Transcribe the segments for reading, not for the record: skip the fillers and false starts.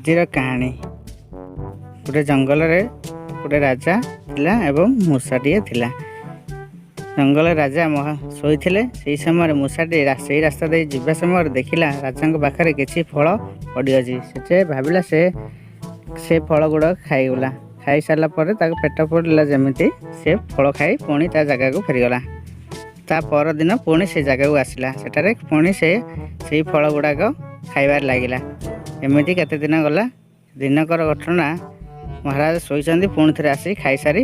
ଆଜିର କାହାଣୀ। ଗୋଟେ ଜଙ୍ଗଲରେ ଗୋଟେ ରାଜା ଥିଲା ଏବଂ ମୂଷାଟିଏ ଥିଲା। ଜଙ୍ଗଲରେ ରାଜା ମହା ଶୋଇଥିଲେ। ସେହି ସମୟରେ ମୂଷାଟି ସେଇ ରାସ୍ତା ଦେଇ ଯିବା ସମୟରେ ଦେଖିଲା, ରାଜାଙ୍କ ପାଖରେ କିଛି ଫଳ ପଡ଼ିଅଛି। ସେ ଭାବିଲା, ସେ ସେ ଫଳ ଗୁଡ଼ାକ ଖାଇଗଲା। ଖାଇସାରିଲା ପରେ ତାକୁ ପେଟ ପୁରିଲା ଯେମିତି, ସେ ଫଳ ଖାଇ ପୁଣି ତା ଜାଗାକୁ ଫେରିଗଲା। ତା ପରଦିନ ପୁଣି ସେ ଜାଗାକୁ ଆସିଲା। ସେଠାରେ ପୁଣି ସେ ସେଇ ଫଳ ଗୁଡ଼ାକ ଖାଇବାରେ ଲାଗିଲା। ଏମିତି କେତେ ଦିନ ଗଲା। ଦିନକର ଘଟଣା, ମହାରାଜ ଶୋଇଛନ୍ତି, ପୁଣି ଥରେ ଆସି ଖାଇସାରି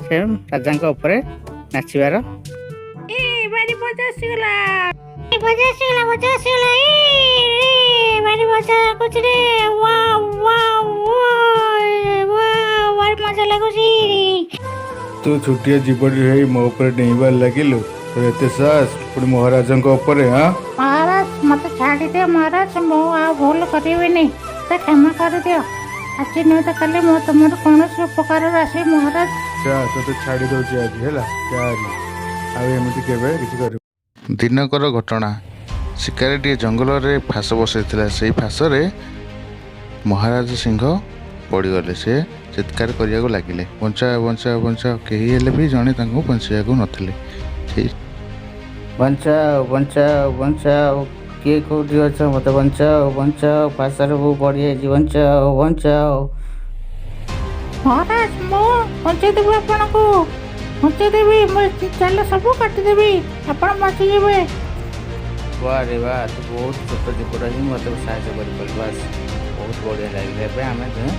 ସେ ରାଜାଙ୍କ ଉପରେ ନାଚିବାର ଏ, ଭାରି ମଜା ଆସିଗଲା, ମଜା ଆସିଗଲା, ମଜା ଆସିଗଲା। ଏ, ଭାରି ମଜା ଲାଗୁଛି ରେ। ୱାଓ ୱାଓ ୱାଓ, ଭାରି ମଜା ଲାଗୁଛି। ତୁ ଛୋଟିଆ ଜୀବଟି ହେଇ ମୋ ଉପରେ ଡେଇଁବାର ଲାଗିଲୁ? ତୋର ଏତେ ସାହସ, ପୁଣି ମହାରାଜାଙ୍କ ଉପରେ, ହଁ? ମହାରାଜ, ମତେ ଛାଡ଼ିଦିଅ ମହାରାଜ। ମୁଁ ଆଉ ଭୁଲ କରିବିନି। ମତେ କ୍ଷମା କରିଦିଅ। ଆଜି ନୁହେଁ ତ କାଲି ମୁଁ ତୁମର କୌଣସି ଉପକାରରେ ଆସିବି ମହାରାଜ। ଯା, ତୋତେ ଛାଡ଼ି ଦଉଛି ଆଜି, ହେଲା? ଚାଲ, ଆଉ ଏମିତି କେବେ କିଛି କରିବୁ। ଦିନକର ଘଟଣା, ଶିକାରୀଟିଏ ଜଙ୍ଗଲରେ ଫାଶ ବସାଇଥିଲା। ସେଇ ଫାଶରେ ମହାରାଜ ସିଂହ ପଡ଼ିଗଲେ। ସେ ଚିତ୍କାର କରିବାକୁ ଲାଗିଲେ, "ବଞ୍ଚାଅ, ବଞ୍ଚାଅ, ବଞ୍ଚାଅ!" କେହି ହେଲେ ବି ଜଣେ ତାଙ୍କୁ ବଞ୍ଚାଇବାକୁ ନଥିଲେ। ସେଇ ବଞ୍ଚାଅ, ବଞ୍ଚାଅ, ବଞ୍ଚାଅ! କିଏ କେଉଁଠି ଅଛ? ମୋତେ ବଞ୍ଚାଅ, ବଞ୍ଚାଅ! ଫାଶରେ ମୁଁ ପଡ଼ିଯାଇଛି। ବଞ୍ଚାଅ, ବଞ୍ଚାଅ! ମହାରାଜ, ମୁଁ ବଞ୍ଚେଇଦେବି ଆପଣଙ୍କୁ, ବଞ୍ଚେଇଦେବି। ମୁଁ ଜାଲ ସବୁ କାଟିଦେବି, ଆପଣ ବଞ୍ଚିଯିବେ। ବାରେ ବା, ତୁ ବହୁତ ଛୋଟ ଜୀବଟା ହିଁ ମୋତେ ସାହାଯ୍ୟ କରିପାରିଲୁ। ବାସ୍, ବହୁତ ବଢ଼ିଆ ଲାଗିଲା। ଏବେ ଆମେ ଦୁହେଁ